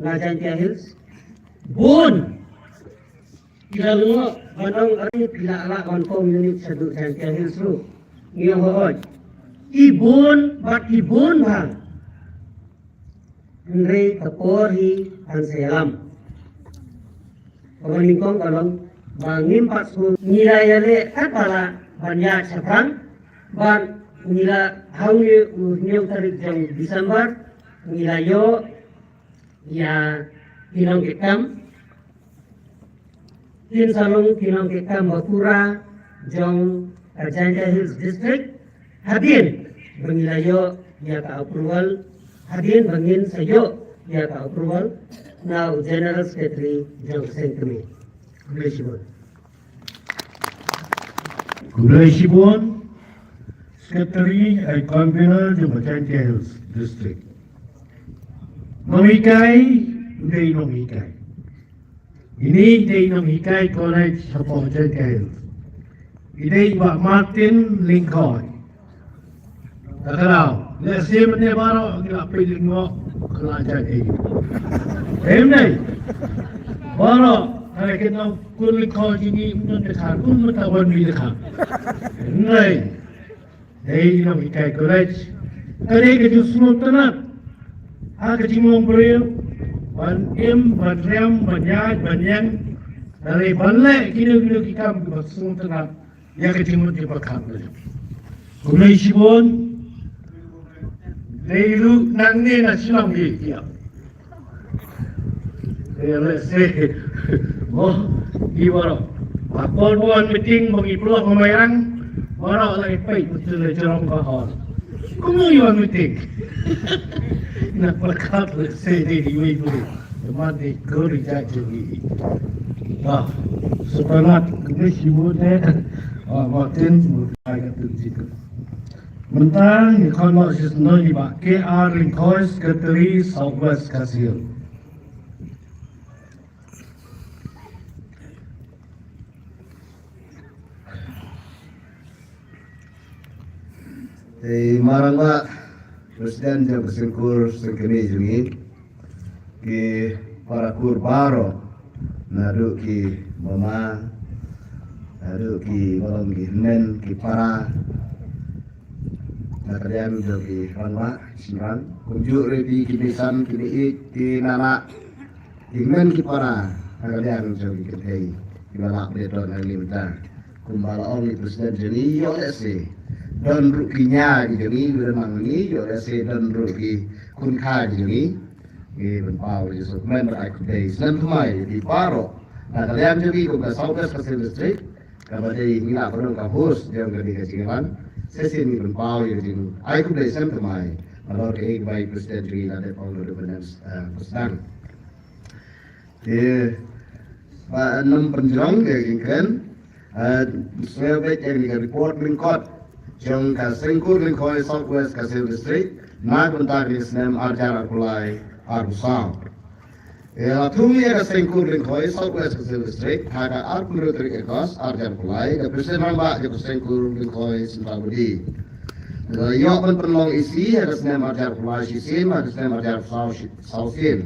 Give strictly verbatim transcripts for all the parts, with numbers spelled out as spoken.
na Jaintia Hills. Bun ki la lyngngoh ban ong, arit ki la lah ban kong unit shaduh Jaintia Hills ruh. Ngi ong hooid, ki bun bad ki bun bha. Hynrei ka por hi kan sa ïalam. Kaba nyngkong ka long ba ngim pat sngewthuh, ngi la ïaleh katba lah ban ïaid shaphrang, bad ngi la, ha une u hynñiew tarik jong December ngi la ïoh ïa ki nongkitkam, kin sa long ki nongkitkam ba pura jong ka Jaintia Hills District. Hadien ba ngi la ïoh ïa ka approval, hadien ba ngin sa ïoh ïa ka approval na u General Secretary jong ka seng kmie. Khublei shibun. Khublei shibun, Secretary and Convener jong ka Jaintia Hills District. Nonghikai, u dei nonghikai. Ine i dei nonghikai college hapoh Jaintia Hills. I dei i Bah Martin Lyngkhoi. Ka khlaw, lehse mynne baroh ngi la peit lyngngoh ka la jait ei. Em dei. Baroh, hynrei ki nongkun lyngkhoi jong ngi ym don dkhar, ym mynta wan mih dkhar. Em dei. Dei i nonghikai college. Ka dei ka jingsngewtynnat ha ka jinglong briew ban im, ban riam, ban ïaid, ban ïeng. Ka dei ban leh kino kino ki kam kiba sngewtynnat ïa ka jingmut jingpyrkhat. Khublei shibun. Dei ruh nangne na Shillong hi ïa. Ïa, let's say, mo, i baroh. Ba por ba wan meeting, ba ngi block ba Mairang, baroh la i peit betul la jrong ka hall. Kumno i wan meeting? Na pyrkhat, let's say, dei di wei bulu. Teman dei ko di jait jong i. Ba, separat, khublei shibun eh. Ah, Martin, mo, ai ka tu jikut. Mynta ngi khot noh shisien ïa i Bah K R Lyngkhoi, Secretary South West Khasi Hills. Te i Marangbah, President jong ka seng kur seng kmie jong ngi, ki para kur baroh, naduh ki mama, naduh ki ba long ki hynmen ki para na ka liang jong ki rangbah shynrang, kumjuh ruh ki, ki meisan, ki meiieid, ki khynnah, ki hynmen ki para na ka liang jong ki kynthei kiba lah ban ïatrei hangne mynta. Kumba la ong i President jong ngi, ïoh lehse don ruh ki ñia ki jong ngi, ïoh lehse don ruh ki khun kha ki jong ngi. Ngi pynpaw ïa ka jingkmen bad ai khublei snem thymmai ïa phi baroh na ka liang jong ngi kum ka South West Khasi Hills District, kaba dei ngi lah ban long ka host jong kane ka jingïalang. Shisien ngi pynpaw ïa ka jingai khublei snem thymmai halor kaei kaba i President jong ngi la dep ong ruh ban, eh, sdang. Te ba nym pynjrong ïa ka jingkren, eh, sngewbha ïa ka report lyngkot jong ka seng kur Lyngkhoi South West Khasi Hills District na ka bynta ka snem ar hajar arphew lai arphew saw. Ïa la thung ïa ka seng kur Lyngkhoi South West Khasi Hills District ha ka arphew hynriew tarik August ar hajar arphew lai, ka President rangbah jong ka seng kur Lyngkhoi Central Body. Ïoh ban pynlong E C ha ka snem ar hajar arphew lai shisien, ha ka snem ar hajar arphew saw shi-, saw sien.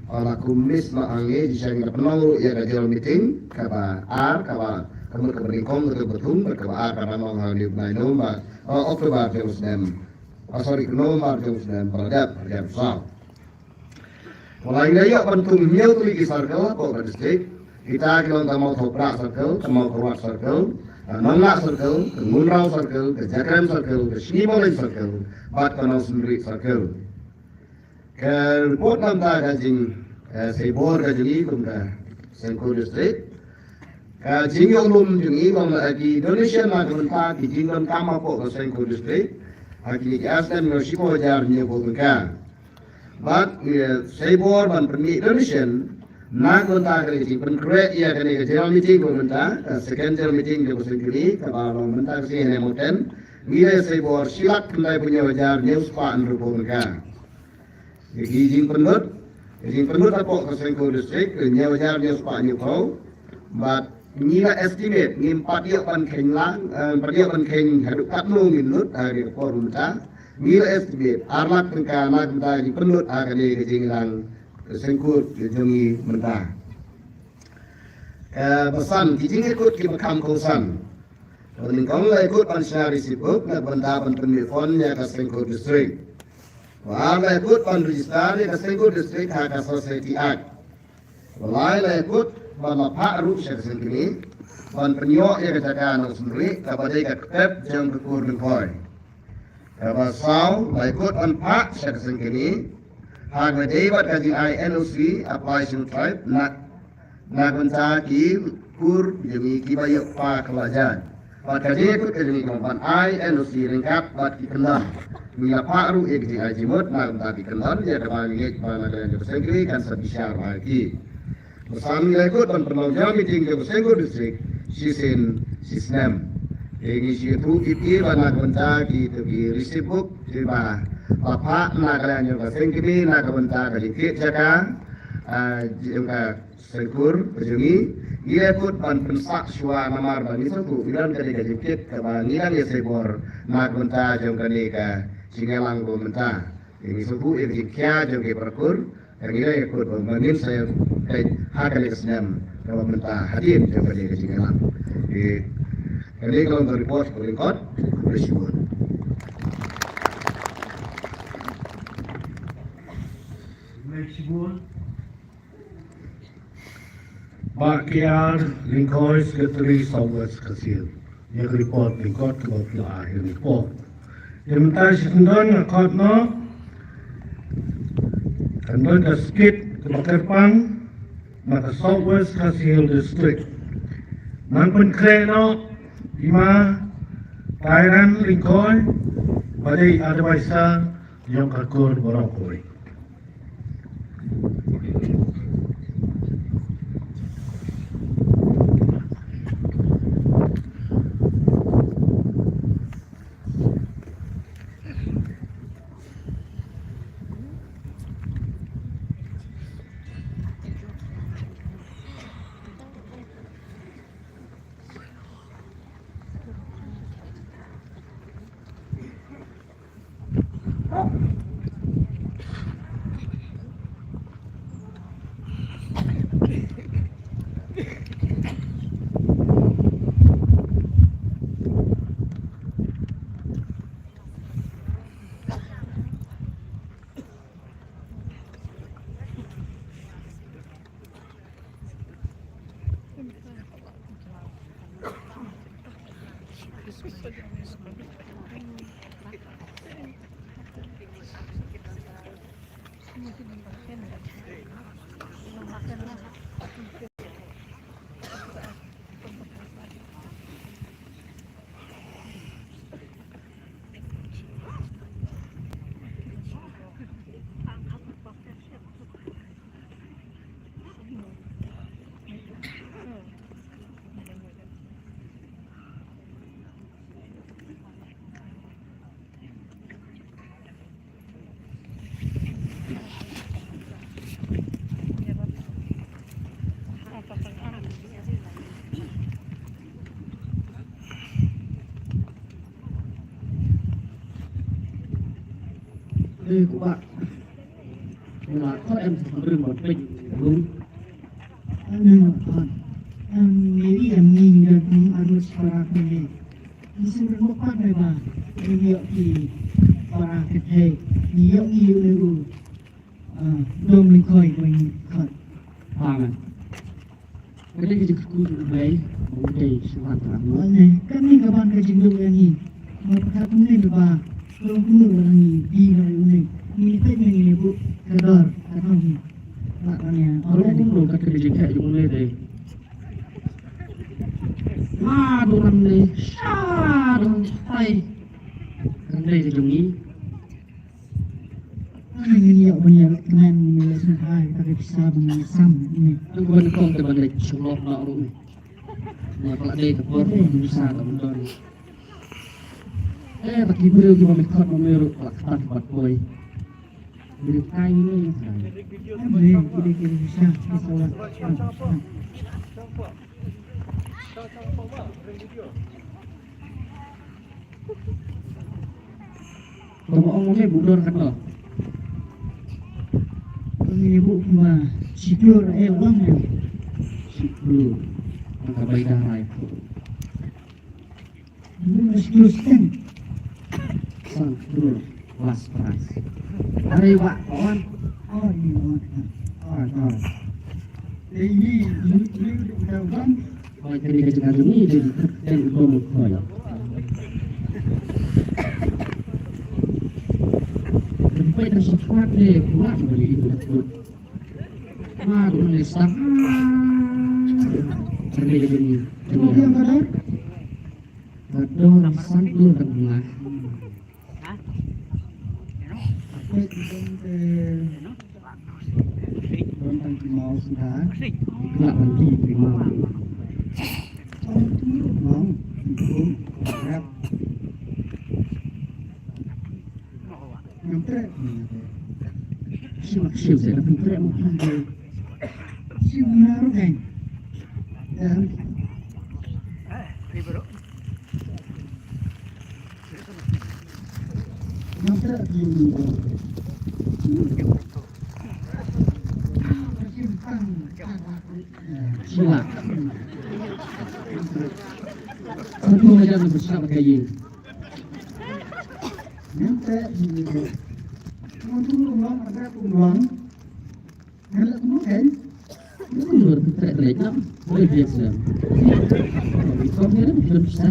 Ïa la kum miss ma hangne, jingshisha ngi la pynlong ruh ïa ka general meeting kaba ar, kaba ka mut kaba nyngkong ka Dkhot Bathung, bad kaba ar ka dang long ha une u bnai November, eh, October jong u snem. Ah, sorry, November jong u snem ba la dep, ar hajar arphew saw. Mynta ngi la ïoh ban thung hynñiew tylli ki circle hapoh ka district. Kita ki long ka Mawthaw Prah Circle, ka Mawkyrwat Circle, ka Nonglak Circle, ka Ngunraw Circle, ka Jakrem Circle, ka Shngimawlein Circle, bad ka Nawsynrih Circle. Ka report na ka bynta ka jing, eh, sei bor ka jong ngi kum ka seng kur district. Ka jingïoh lum jong ngi long la ki donation na ka bynta ki jingdonkam hapoh ka seng kur district. Ha kine ki ar snem ngi ïoh shiphew hajar hynñiewphew tyngka. Bad, eh, sei bor ban pynmih donation na ka bynta ka jingpynkhreh ïa kane ka general meeting ba mynta, ka second general meeting jong ka seng kur, kaba long mynta ka sngi ha Mawten. Ngi la ïa sei bor shi lak khyndai phew hynñiew hajar hynñiew spah hynriewphew tyngka. Ïa ki jingpynlut, ki jingpynlut hapoh ka seng kur district, hynñiew hajar hynñiew spah hynñiewphew. Bad ngi la estimate, ngim pat ïoh ban kheiñ lang, eh, pat ïoh ban kheiñ haduh katno ngin lut ha kane ka por mynta. Ngi la estimate ar lak tyngka na ka bynta ka jingpynlut ha kane ka jingïalang Ka seng kut ka jong ngi mynta. Kaba san, ki jingïakut kiba kham kongsan. Kaba nyngkong la ïakut ban shna receipt book na ka bynta ban pynmih fund ïa ka seng kut district. Kaba ar la ïakut ban register ïa ka seng kut district ha ka Society Act. Kaba lai la ïakut ban la phah ruh sha ka seng kmie ban pynïoh ïa ka jaka Nongsynrih kaba dei ka kpep jong ka kur Lyngkhoi. Kaba saw, la ïakut ban phah sha ka seng kmie ha kaba dei bad ka jingai N O C Appalachian Tribe na, na ka bynta ki kur jong ngi kiba ïoh pa ka la jait. Bad ka jingïakut ka jong ngi ka long ban ai N O C ryngkat bad ki kyndon. Ngi la phah ruh ïa ka jingai jingmut na ka bynta ki kyndon, ïa kaba ngi ngeit ba na ka liang jong ka seng kmie kan sa bishar bha ïa ki. Ba san, la ïakut ban pynlong ïa ka meeting jong ka seng kut district shisien shisnem. Te ngi shu ïathuh ïa phi ba na ka bynta kito ki receipt book kiba la phah na ka liang jong ka seng kmie na ka bynta ka jingthied jaka, ah, jong ka seng kur ka jong ngi, ngi la ïakut ban pynsah shuwa namar ba ngi sngewthuh ngi don kane ka jingkit kaba ngi dang ïasei bor na ka bynta jong kane ka jingïalang ba mynta. Ngi sngewthuh ïa ka jingkhia jong ki para kur, ka ngi la ïakut ba ngin sa peit ha kane ka snem kaba mynta hadien jong kane ka jingïalang. Kane ka long ka report kaba lyngkot. Khublei shibun. Khublei shibun. Bah K R Lyngkhoi, Secretary South West Khasi Hills. Ïa ka report lyngkot kaba phi la ai ha kane ka por. Te mynta shi kyndon nga khot noh, kyndon ka skit kaba kyrpang na ka South West Khasi Hills District. Ngan pynkhreh noh i ma Tairan Lyngkhoi, ba dei advisor jong ka kur baroh kawei. Ê, ku ba. Ku ba, khot em sa khot rym ba peit. Rum. Em, em, khot. Em, maybe em ngi ngi don em arus para kene. Ngi sim rym ba khot me ba. Ngi ïoh ki para kene. Ngi ïoh ngi ïoh ne u. Ah, dong Lyngkhoi ba ngi khot. Ba ngan. Ka dei ka jingkyrkhu jong U Blei, U Blei shuwa tang. Ane, kane ka ban ka jingdum ïa ngi. Nga pyrkhat kumne ba, ka long kumno ba ngi, di na une. Ngi peit ngi ne bu, ka dor, ka dor ngi. Ba ka ne, ka long kumno ka dei ka jingkyrkhu jong U Blei dei. Nga dum ne, sha dum tai. Kan dei ka jong ngi. Ngin ïoh ban ïa kmen, ngin ïa sngewbha ïa ka pisa ban ïa sam ne. Ngan ban kong te ban leit shuh noh noh ruh ne. Ïa ka la dei ka por ban pisa ka ban don. Eh, ba ki briew kiba me khot ma me ruh ba la kata kiba poi. Briew kai ne. Em ne, ki dei ki pisa, pisa la. Tama ong ne bu dor katno. Ini bu kuma siklur eh uang ya. Siklur. Angka bai darai. Ini siklur sten. Siklur last price. Hari wak on. Oh ini on. Oh oh. Ini ini ini udah uang. Hooid, kane ka jaka jong ngi dei ka kyrteng u bym u khoi. Kyrpad da subscribe te pura ka bali itu dak put. Ma ruh ne sdang. Kyrpad da jong ngi. Ka dor san phew ka bnga. Kyrpad da jong te. Don tang ki maw suda. Khlak ban ki ki maw. Ong ki maw ki kum rap. Ngam treh. Simak siu se ngam treh mo ki. Siu na ro deng. Dan. Sila. Satu aja nak bersama kayu. Nanti ini. Mau dulu ulang, ada ulang. Hello, kan? Hello, treh treh jam. Boleh biasa. Kau ni dah belum bisa.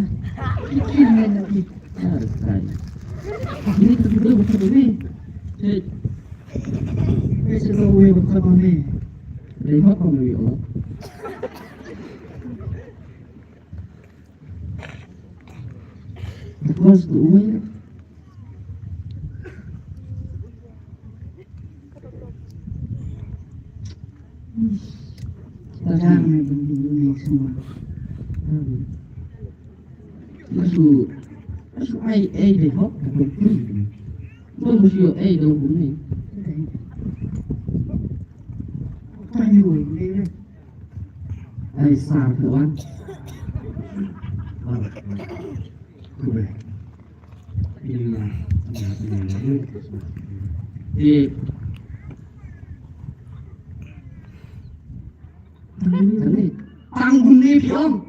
Ini lagi. Harus kan. Ini tu dulu bukan ini. Cek. Biasa kau boleh bukan ini. Dari apa kau boleh Allah? Because the way Tadang ni bendung ni semua. Masuk, masuk ai ai deh hok. Masuk ai deh hok ni. Ai sar tuan. Di Tang une phi ong.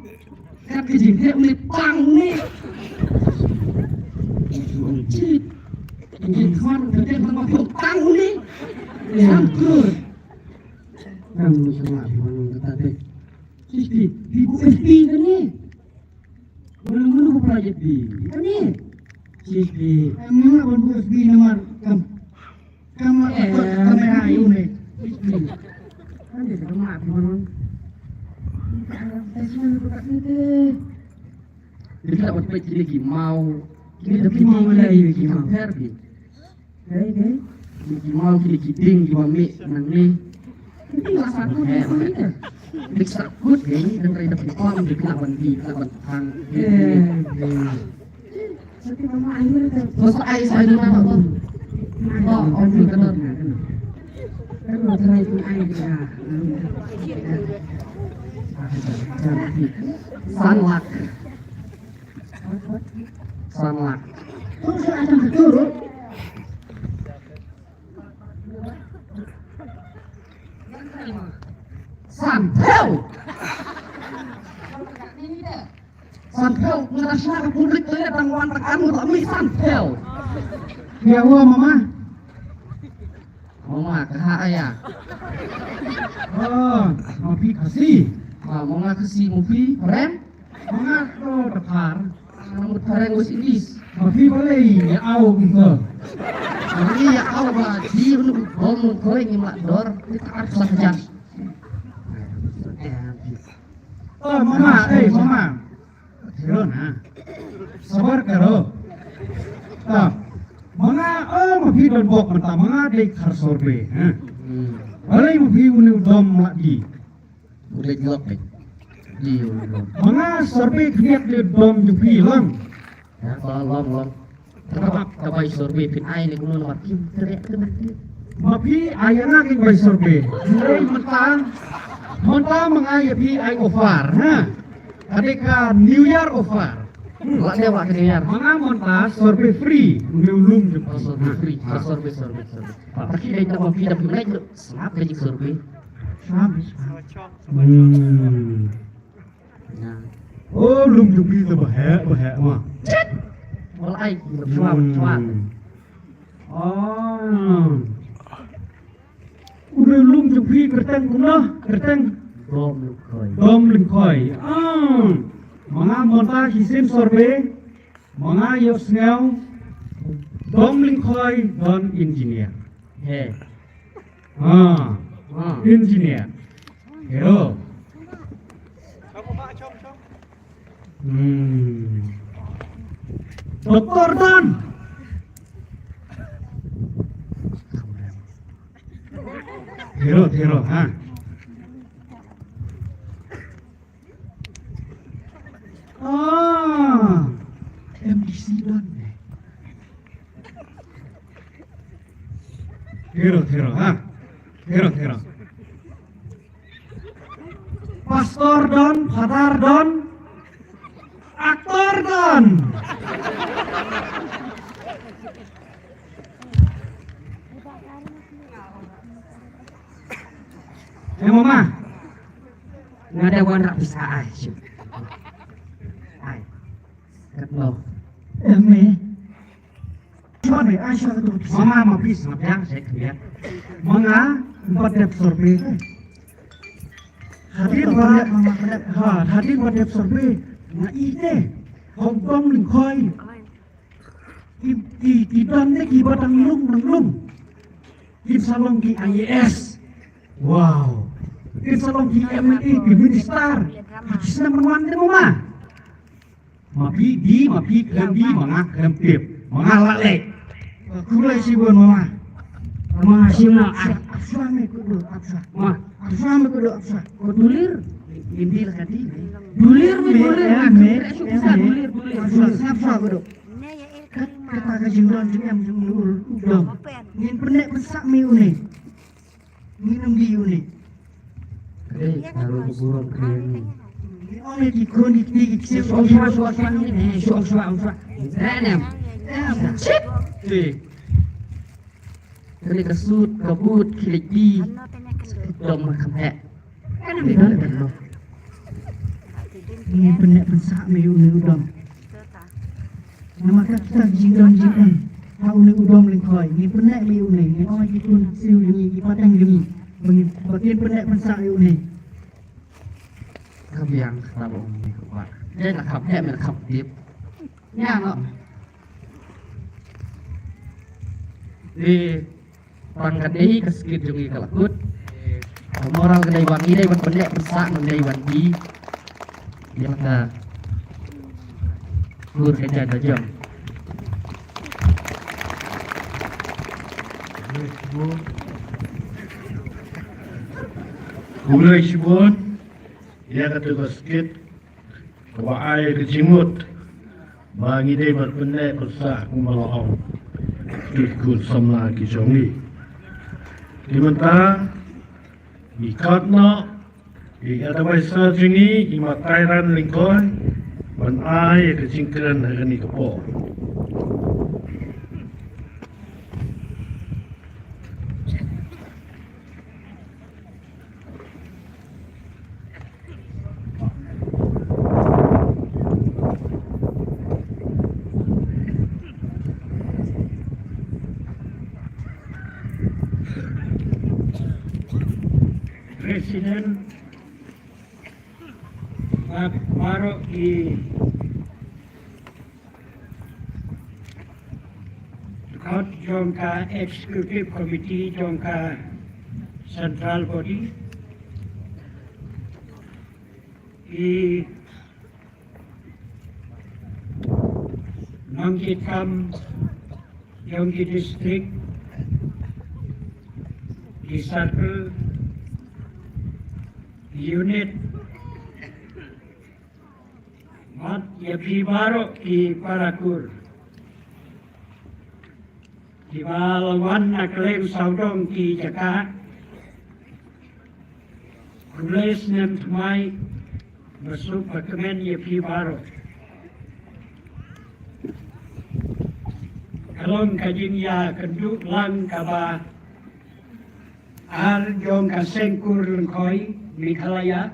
Kat ka jingeh une tang une. Jingeh khon ka dei ma phi ong tang une. Tang kur. Tang une sama phi ong kata dei. Phi phi phi bu phi kane. Mulu mulu project bi. Kami. Sisi. Kami nak buat bos bi nomor kam. Kam kamera ini. Sisi. Kan dia sama aku. Kita buat pecah lagi mau. Kita pergi mulai lagi mau. Herbi. Dei, dei. Ki maw ki, ki ding kiba mih nangne. Ki la sa kut ki. Dik sa kut ki, dang rai da phi pam, dik la ban bi, la ban thang. Eh, eh. Sa ki mama ai ni te. Sa ai, sa ai ni mama tu. Oh, oh, ni ka dor. Ka dor, sa ai tu ai ni ka. San lak. San lak. San phew. San phew. Nga da shna ka public toilet dang wan tang an, nga da mih san phew. Ïa u mama. Mama ka ha aya. Oh, ma phi Khasi. Ah, mama Khasi, ma phi Phareng. Manga to dkhar. Mut Phareng West Indies. Ma phi balei ïa au kumto? Ma phi ïa au ba ji unu bom unu kore ngi ma dor. Kita arsa hajar. Oh, mama, eh, mama. Karo na. Sabar karo. Ta. Manga, oh, ma phi don bok mynta manga dei khar sorbe, ha. Balei ma phi uni u dom ma di. Udah jawab, eh. Iya, udah. Manga sorbe khniat le dom ju phi long. Ya, long, long, long. Ka bai sorbe phin ai ne kumno namar kim teriak kena. Ma phi ai ïa nga ki bai sorbe. Hynrei mynta, mynta ma nga ïa phi ai offer, ha. Ka dei ka New Year offer. Wak dia wak kena yar. Manga monta survey free. Uni u lum jong. Oh, survey free. Oh, survey, survey, survey. Pak, paki dai tak paki dah pernah tu. Sengap ka jing survey. Sengap, sengap. Hmm. Ya. Oh, lum jong phi tu bahek, bahek ma. Chet. Wal ai, cuan, cuan. Oh. Uni u lum jong phi kyrteng kumno, kyrteng? Dom Lyngkhoi. Dom Lyngkhoi. Ah. Manga monta shisien survey, manga ïohsngew, Dom Lyngkhoi don engineer. He. Ah. Ah. Engineer. Hero. Hmm. Doktor don. Hero, hero, ha. Ah, M D C don. Hero, hero, ha. Hero, hero. Pastor don, father don, aktor don. Eh, mama. Nga da wan rak pisa ai. Ai. Katno. Em, eh. Mama, ma pis, ma biang, saya kebiang. Manga, empat dep survey. Hadien ba, ha, hadien ba dep survey. Nga ite. Hong Kong Lyngkhoi. Ki, ki, ki don ne ki ba dang lung, dang lung. Ki sa long ki I A S. Wow. Ki sa long ki M L A, ki minister. Ki sa long man de mama. Ma phi di, ma phi khlem di, ma nga khlem tip. Ma nga la leh. Khublei shibun mama. Ma shim na. Apsa me kudu, apsa. Ma. Apsa me kudu, apsa. Ko dulir. Hindi la kati. Dulir me, dulir me, me, me. Apsa, apsa kudu. Kat, kata ka jingdon jingem jong u dom. Ngin pynneh pynsah me une. Ngin ym die une. Kdei, ka ruh ka burom kdei. Ngin ong ïa ki khun ki kti ki ksiew. Shuwa, shuwa, shuwa, shuwa, ngin, eh, shuwa, shuwa, shuwa. Ngin treh nem. Em. Shit. Kane ka sut, ka but, ki leit die. Dom ma kham heh. Kane me don, don. Ngin pynneh pynsah me une u dom. Namar ka kita jingdon jingem ha une u dom Lyngkhoi. Ngin pynneh me une. Ngin ong ki khun ksiew jong ngi, ki pateng jong ngi. Ba ngin, ba kin pynneh pynsah ïa une. Ka biang kata ba ong me ka ba. Dei na kham heh me na kham tip. Ïa no. Te tang ka dei ka skit jong ngi ka la kut. Ka moral ka dei ba ngi dei ban pynneh pynsah, ngim dei ban die. Ïa kata. Kur ka jaka jam. Khublei shibun. Ïa kata ka skit. Kaba ai ka jingmut ba ngi dei ban pynneh pynsah kumba la ong ki khun samla ki jong ngi. Te mynta ngi khot noh ïa i adviser jong ngi, i Ma Tairan Lyngkhoi, ban ai ka jingkren ha kane ka por. President, bad baroh ki dkhot jong ka Executive Committee jong ka Central Body, ki nongkitkam jong ki district, ki circle, ki unit, bad ïa phi baroh ki para kur kiba la wan na kylleng sawdong ki jaka. Khublei snem thymmai, ba suk ba kmen ïa phi baroh. Ka long ka jingïakynduh lang kaba ar jong ka Seng Kur Lyngkhoi Meghalaya.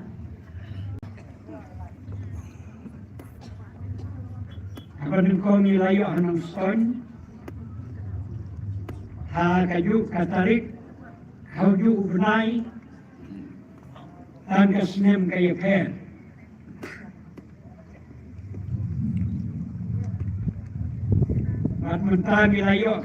Haba nyngkong ngi la ïoh ha Nongstoiñ ha kajuh ka tarik, ha ujuh u bnai, tang ka snem ka ïapher. Bad mynta ngi la ïoh